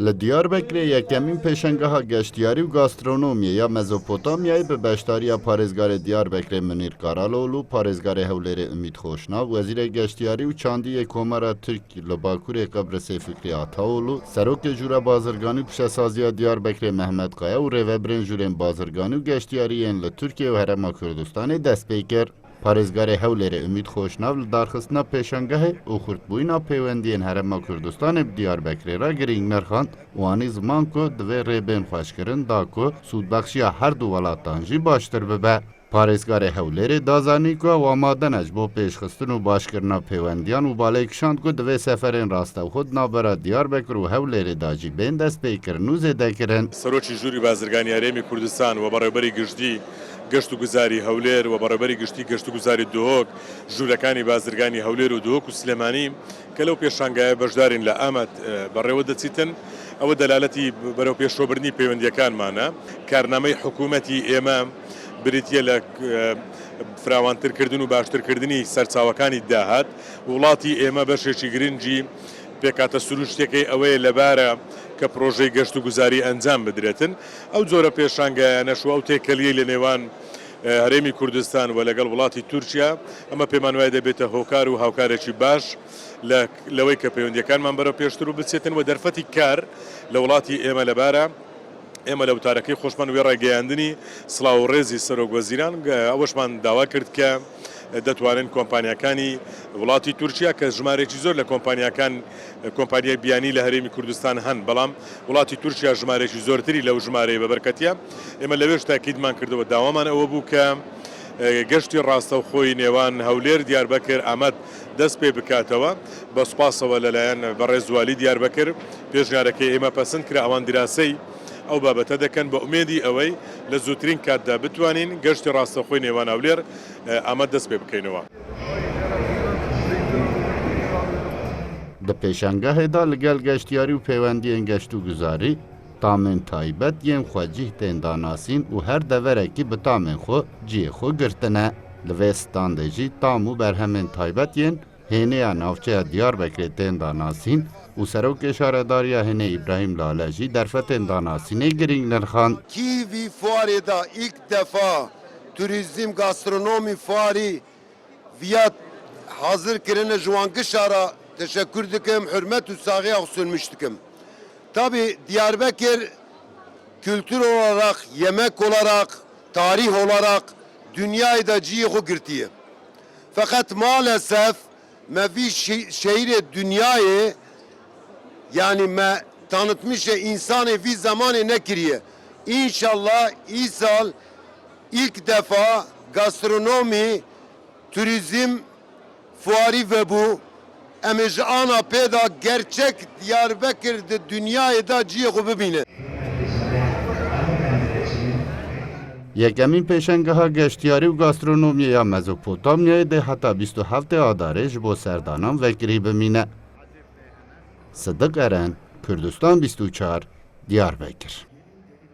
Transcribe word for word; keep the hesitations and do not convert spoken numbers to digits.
Li Diyarbekirê yekemîn pêşengeha geştiyarî û gastronomiyê ya Mezopotamyayê bi beşdariya parêzgarê Diyarbekirê Munîr Karaloğlu, parêzgarê Hewlêrê Umît Xoşnav, Wezîrê Geştiyarî û Çandî yê Komara Tirk li Bakurê Qibrisê Fikrî Ataoğlu, Serokê Jûra Bazirganî û Piştesaziya Diyarbekirê Mehmet Kaya û rêvebirên Jûrên Bazirganî û Geştiyarî yên li Tirkiye û Herêma Kurdistanê dest pê kir. Parêzgarê Hewlêrê Umît Xoşnav li darxistina pêşangehê û xurtbûyîna pêwendiyên Herêma Kurdistanê bi Diyarbekirê re girîng nirxand û anî ziman ku divê rê bên xweşkirin da ku sûdbexşiya her du welatan jî baştir bibe. Parêzgarê Hewlêrê da zanîn ku ew amade ne ji bo pêşxistin û başkirina pêwendiyan û balê kişand ku divê seferên rastewxo di navbera Diyarbekir û Hewlêrê de jî bên destpêkirin û zêdekirin. Serokê Jûrî Bazirganî Herêmî Kurdistan û Bereberî Giştî Geşt û Guzarî Hewlêr û Bereberî Giştî Geşt û Guzarî Duhok, Jûrekani Bazirganî Hewlêr û Duhok û Silêmanî ke لەو پێشانگایە بەشدارین لە ئامەد، ئە، بەڕێوە دەچیتن. ئەوە دەلالەتی بەرەو پێشۆبردنی پەیوەندیەکانمانە. کارنامەی حکوومەتی ئێمە بریتیە لە، ئە، فراوانترکردن و باشترکردنی سەرچاوەکانی داهات. وڵاتی ئێمە بەشێکی گرنگی پێکاتە سروشتەکەی ئەوەیە لەبارە کە پرۆژەی گەشت و گوزاری ئەنجام بدرێتن. ئەو جۆرە پێشانگایانەش و ئەو تێکەلیەی لە نێوان، ئە، هەرێمی کوردستان و لەگەڵ وڵاتی تورکیا، ئەمە پێمان وایە دەبێتە هۆکار و هاوکارێکی باش لە، لەوەی کە پەیوەندیەکانمان بەرەو پێشتر و بچێتن و دەرفەتی کار لە وڵاتی ئێمە لەبارە. ئێمە لە وتارەکەی خۆشمان وێ ڕێگەیاندنی سڵاو و ڕێزی سەرۆک وەزیران، ئەوەشمان داوا کرد کە دەتوانن کۆمپانیاکانی وڵاتی تورکیا کە ژمارەیەکی زۆر لە کۆمپانیاکان، کۆمپانیای بیانی لە هەرێمی کوردستان هەن، بەڵام وڵاتی تورکیا ژمارەیەکی زۆرتری لەو ژمارەیە بە بەرکەتیە. ئێمە لەوێش تاکیدمان کردەوە، داوامان ئەوە بوو کە، ئە، گەشتی ڕاستەوخۆی نێوان هەولێر دیاربەکر ئامەد دەست پێ بکاتەوە. بە سوپاسەوە لەلایەن بەڕێز والی دیاربەکر پێشنیارەکەی ئێمە پەسەند کرا، ئەوان دیراسەی ئەو بابەتە دەکەن، بە ئومێدی ئەوەی لە زووترین کاتدا بتوانین گەشتی ڕاستەوخۆی نێوان هەولێر، ئە، ئامەد دەست پێ بکەینەوە. Di pêşangehê de li gel geştiyarî û pêwendiyên geşt û guzarî tamên taybet yên xwecih tên danasîn û her deverekî bi tamên xwe cihê xwe girtine. Li vê standê jî tam û berhemên taybet yên hêneya navçeya Diyarbekirê tên danasîn û Serokê Şaredariya Hênê Îbrahîm Lale jî derfetên danasînê girîng nirxand. Kî vî fuarê de ilk defa turizm, gastronomi fuarî viya hazir kirine, ji wan gişa re teşekkür dikim, hürmet û saxiya xwe sunmiş dikim. Tabi Diyarbekir kültür olarak, yemek olarak, tarih olarak dünyayê de cihê xwe girtiye. Fakat maalesef me vî şi-, şehîrê dinyayê, yani me tanıtmışê insanê vî zamanê nekiriye. İnşallah îsal ilk defa gastronomi, turizm fuarî vebû. Em ê ji ana pê de gerçek Diyarbekir di dinyayê de cihê xwe bibîne. Yekemîn pêşengeha geştiyarî û gastronomiyê ya Mezopotamyayê dê heta bîst û heftê Adarê ji bo serdanan vekirî bimîne. Sidik Eren, Kurdistan bîst û çar, Diyarbekir.